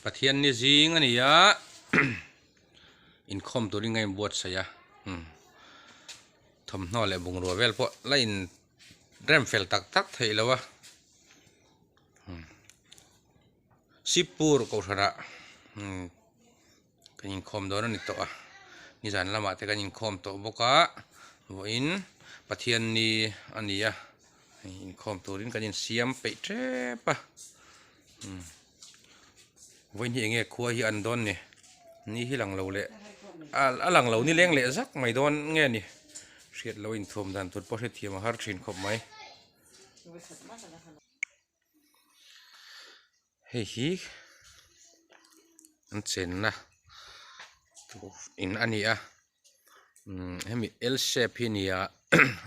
Pathian ni zing a ni a inkhawm turin ka inbuatsaih a thawmhnaw leh bungrua vel pawh la in rem fel tak tak theih lo a Sipur kohhranah kan inkhawm dawn a ni tawh a nizan lamah te kan inkhawm tawh bawk a vawiin Pathian ni a ni a inkhawm turin kan insiam peih tep a. Vawiin hi enge khua hi an dawn ni ni hi lang lo leh a lang lo ni leng leh zak mai dawn nge ni hriat loh inthuam dan tur pawh hrethiam a har thin khawp mai. Hei hi an chenna in a ni a hemi L shape hi a ni a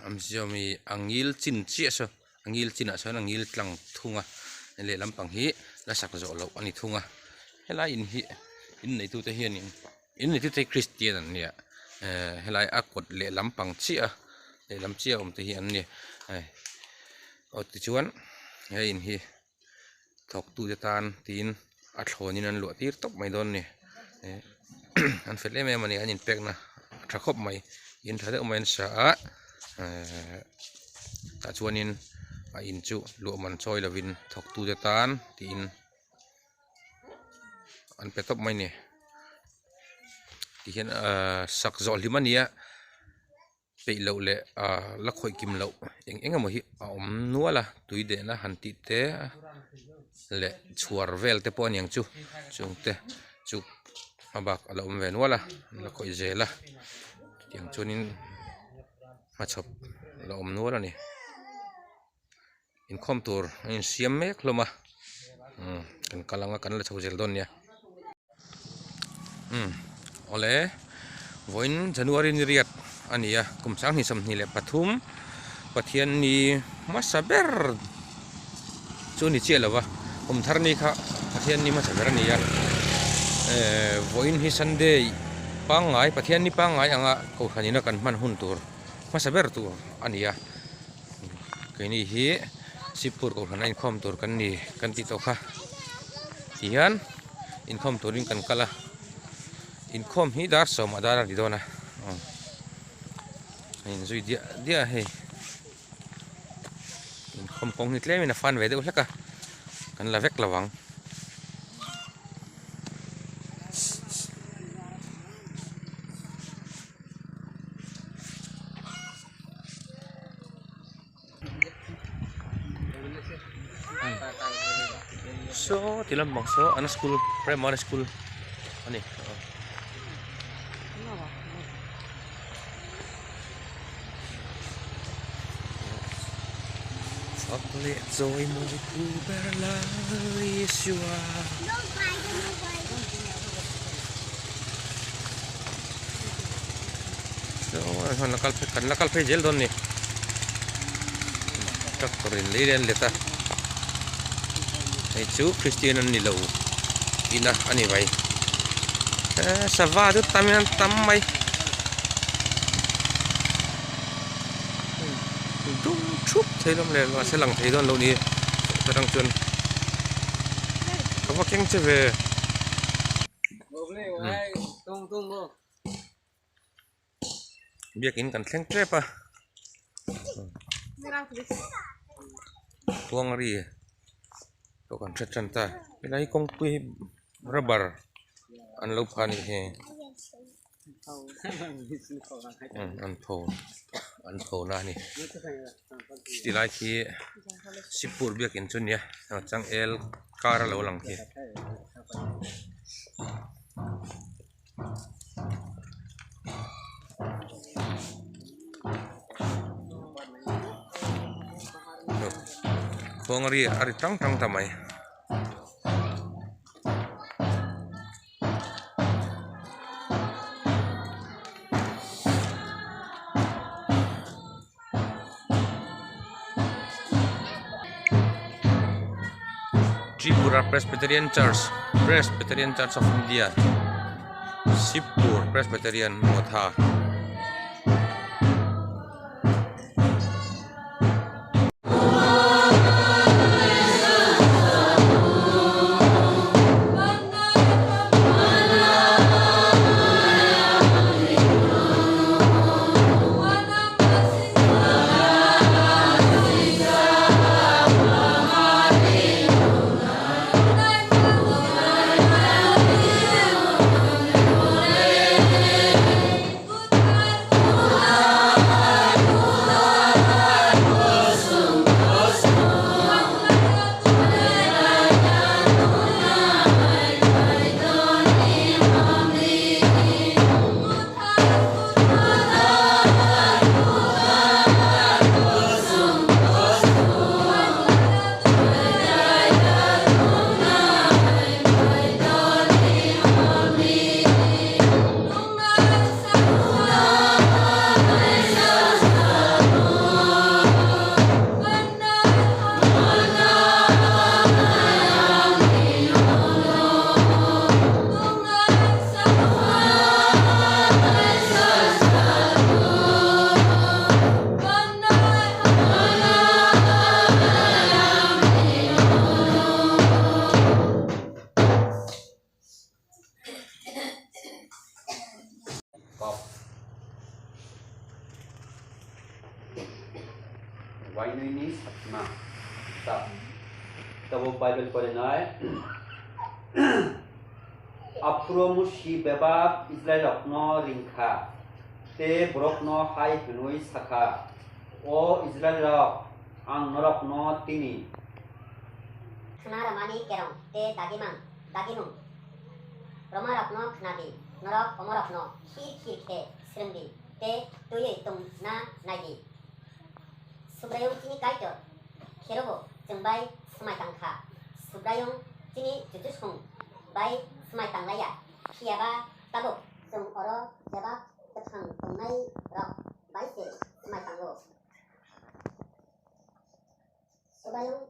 awmzia awm hi a ngil chin chiah saw a ngil chinah sawn a ngil tlang thung a lehlam pang hi la sak zawh loh a ni thung a helai in hi in neitute hianin in neitute hi christian an nia ehh helai a kawt lehlam pang chiah a lehlam chiah a awm te hi an ni aw tichuan he in hi. Thawktute tan tiin a thlawnin an luah tir tawp mai dawn a ni an fel em em a ni an inpekna a tha khawp mai in tha deuh mai an sa a tah chuanin a in chu luah man chawi lovin thawktute tan tiin an pe tawp mai a ni tihian ahh sak zawh hlim a ni a. Peih loh leh ah la khawih kim loh eng eng emaw hi a awm nual a tui dehna han tih te leh chhuar vel te pawh a niang chu chung te chu a bak a la awm ve nual a an la khawih zel a chutiang chuanin hmachhawp a la awm nual a ni inkhawm tur an insiam mek hlawm a umm kan kal ang a kan la chho zel dawn nia. Umm awle vawiin January ni riat a ni a kum 2023 Pathian ni hmasa ber chu a ni chiah lo va kum thar ni kha Pathian ni hmasa ber a ni a ehh vawiin hi Sunday pangngai Pathian ni pangngai anga kohhran ina kan hman hun tur hmasa ber tur a ni a keini hi Sipur kohhran a inkhawm tur kan ni kan tih tawh kha tihian inkhawm turin kan kal a inkhawm hi dar sawmah dar a ri dawn a a inzui diah diah a hei inkhawm kawng hi tlemin a fan ve deuh hlek a kan la vek lo ang. Saw ti lampang saw an school primary school a ni fak leh chawi mawi pu ber Lal Isua. Saw la kal phei kan la kal phei zel dawn a ni tractor in lei an let a hei chu christian an ni lo ina a ni mai eh sava chu tam in an tam mai dum thup thei hlawm leh mahse lang thei dawn lo ni atang chuan ka va keng che ve. Biakin kan thleng tep a khuangri pawh kan hre tan ta helai kawngpui hi rubber an lo phah a nih hi an pho an pho na a ni khiti lai khi sipur biakin chu a nia changel kar a lo lang khi. Khuang a ri a ri tang tang ta mai. Tripura Presbyterian Church Presbyterian Church of India Shibpur Presbyterian Motha. sakhna ta. Tabuk Bible porinai Aphuru Musi bebak Israilrokno ring kha tei borokno hai hwnwi sakha, O Israilrok, ang norokno tini. Khna rwmani kerong tei dagimang, dagimung rwmarokno khna di, norok omorokno khir khir khe srwng di tei twiwi tongna nai di. Subraiyung chini Kaitor kherobo chwng bai swmai tang kha. Subraiyung chini chuchusong bai swmai tang lai ya, phiya ba tabuk chwng oro bebak kwthang tongnairok bai se swmai tango. Subraiyung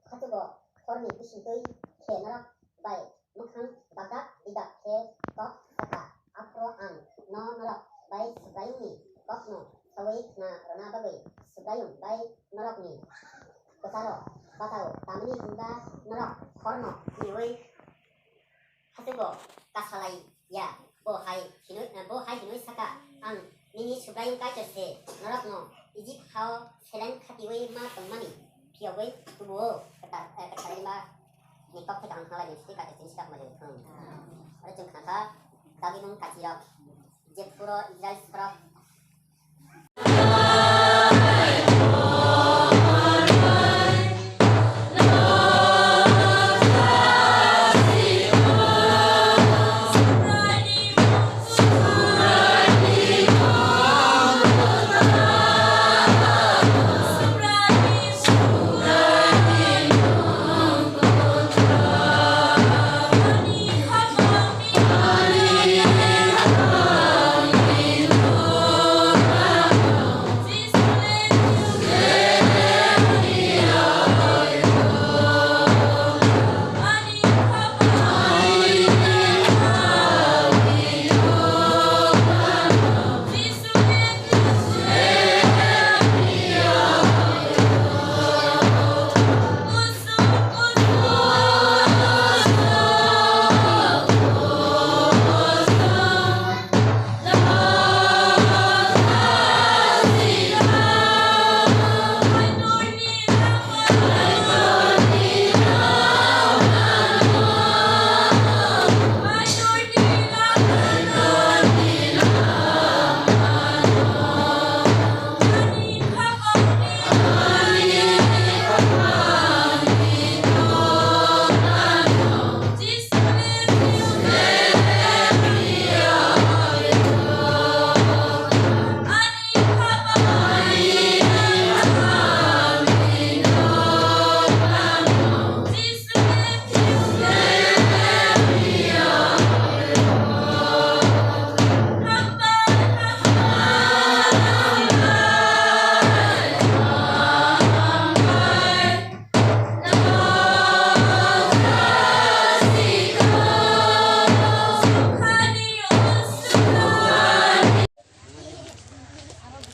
khachugo horni bisingtwi khe norok bai mwkhang dadak didak khe kok sakha, aphuru ang no norok bai Subraiyungni kokno saui khna rwna bagwi Subraiyung bai norokni kwcharo bacha-o, tamni hwnba norok horno siniui Hachugo kasalai ya, bo hai hinwi saka, Ang nini Subraiyung Kaitor se, norokno Ijip ha-o seleng khatiui ma tongmani phiyogwi tubu-o. Kwthar ni kokthai kaham khna laidi, Kaitor chini sida hamari rwthung. Aro chwng khna kha, dagimung kachirok, jephuru Israilsarok.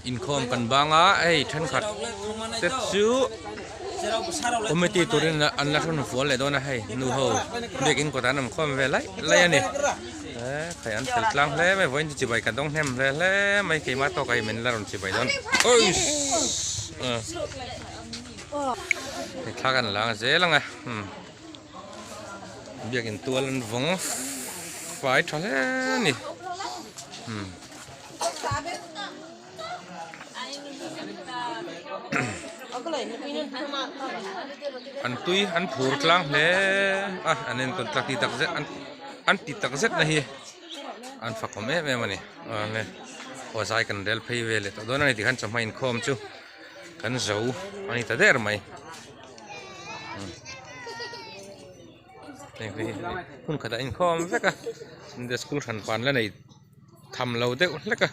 Inkhawm kan bang a hei thenkhat te chu committee turin an la thawn fual leh dawn a hei nu ho biakin kawtah an awm khawm ve laih laih a ni eh khai an fel tlang hle mai vawiin chu chibai ka dawng hnem hle hle mai keimah tawk a min la rawn chibai dawn oiss hei thla kan la ang zel ang e umm biakin tual an vawng fai tha hle a ni umm. An tui an phur tlang hle a an entawn tlak ti tak zet an ti tak zet na hi an fakawm em em a ni aw zai kan rel phei ve leh tawh dawn a ni tikhan chawhma inkhawm chu kan zo a ni ta der mai. Hmun khatah inkhawm vek a school hran pan la nei. Tham lo deuh hlek a.